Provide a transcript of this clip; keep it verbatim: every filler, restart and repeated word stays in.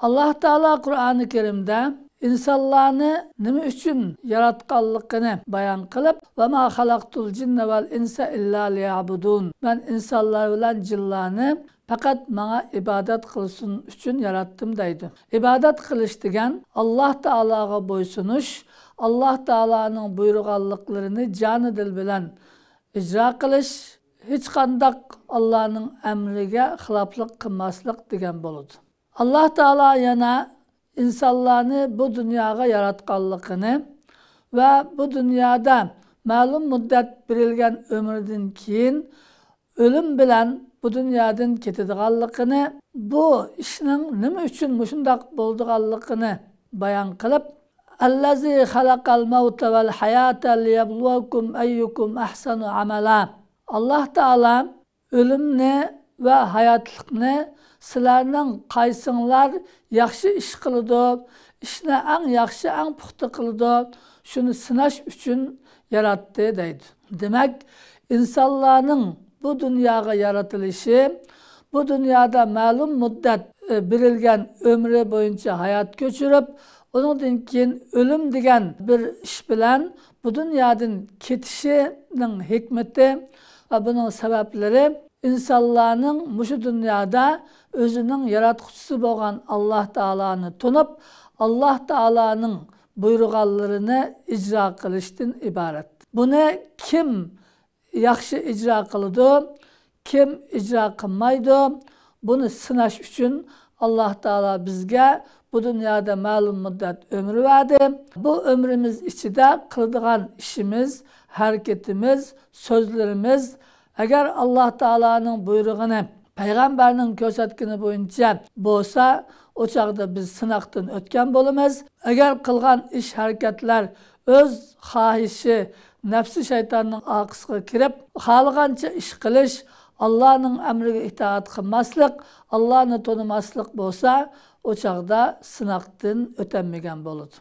ئاللاھ تائالا قۇرئانى كەرىمدە ئىنسانلارنى نېمە ئۈچۈن ياراتقانلىقىنى بايان قىلىپ، «ۋەما خەلەقتۇل جىننە ۋەل ئىنسە ئىللا لىيەبۇدۇن»، «مەن ئىنسانلار بىلەن جىنلارنى پەقەت ماڭا ئىبادەت قىلسۇن ئۈچۈن ياراتتىم» دەيدۇ. ئىبادەت قىلىش دېگەن ئاللاھ تائالاغا بويسۇنۇش، ئاللاھ تائالانىڭ بۇيرۇغانلىقلىرىنى جانى دىل بىلەن ئىجرا قىلىش، ھېچقانداق ئاللاھنىڭ ئەمرىگە خىلاپلىق قىلماسلىق دېگەن بولىدۇ. ئاللاھ تائالا يەنە ئىنسانلارنى بۇ دۇنياغا ياراتقانلىقىنى ۋە بۇ دۇنيادا مەلۇم مۇددەت بېرىلگەن ئۆمرىدىن كېيىن ئۆلۈم بىلەن بۇ دۇنيادىن كېتىدىغانلىقىنى، بۇ ئىشنىڭ نېمە ئۈچۈن مۇشۇنداق بولىدىغانلىقىنى بايان قىلىپ، «ئەللەزى خەلەقەل مەۋتە ۋەل ھەياتە لىيەبلۇۋەكۇم ئەييۇكۇم ئەھسەنۇ ئەمەلا.» ئاللاھ تائالا ئۆلۈمنى ۋە ھاياتلىقنى سىلەرنىڭ قايسىڭلار ياخشى ئىش قىلىدۇ، ئىشنى ئەڭ ياخشى، ئەڭ پۇختا قىلىدۇ، شۇنى سىناش ئۈچۈن ياراتتى دەيدۇ. دېمەك، ئىنسانلارنىڭ بۇ دۇنياغا يارىتىلىشى، بۇ دۇنيادا مەلۇم مۇددەت، ئى، بېرىلگەن ئۆمرى بويىچە ھايات كۆچۈرۈپ، ئۇنىڭدىن كېيىن ئۆلۈم دېگەن بىر ئىش بىلەن بۇ دۇنيادىن كېتىشىنىڭ ھېكمىتى ۋە بۇنىڭ سەۋەبلىرى ئىنسانلارنىڭ مۇشۇ دۇنيادا ئۆزىنىڭ ياراتقۇچىسى بولغان ئاللاھ تائالانى تونۇپ، ئاللاھ تائالانىڭ بۇيرۇغانلىرىنى ئىجرا قىلىشتىن ئىبارەت. بۇنى كىم ياخشى ئىجرا قىلىدۇ، كىم ئىجرا قىلمايدۇ، بۇنى سىناش ئۈچۈن ئاللاھ تائالا بىزگە بۇ دۇنيادا مەلۇم مۇددەت ئۆمۈر بەردى. بۇ ئۆمرىمىز ئىچىدە قىلىدىغان ئىشىمىز، ھەرىكىتىمىز، سۆزلىرىمىز ئەگەر ئاللاھ تائالانىڭ بۇيرۇغىنى، پەيغەمبەرنىڭ كۆرسەتكىنى بويىچە بولسا، ئۇ چاغدا بىز سىناقتىن ئۆتكەن بولىمىز. ئەگەر قىلغان ئىش-ھەرىكەتلەر ئۆز خاھىشى، نەپسى شەيتاننىڭ ئارقىسىغا كىرىپ، خالىغانچە ئىش قىلىش، ئاللانىڭ ئەمرىگە ئىتائەت قىلماسلىق، ئاللانى تونۇماسلىق بولسا، ئۇ چاغدا سىناقتىن ئۆتەلمىگەن بولىدۇ.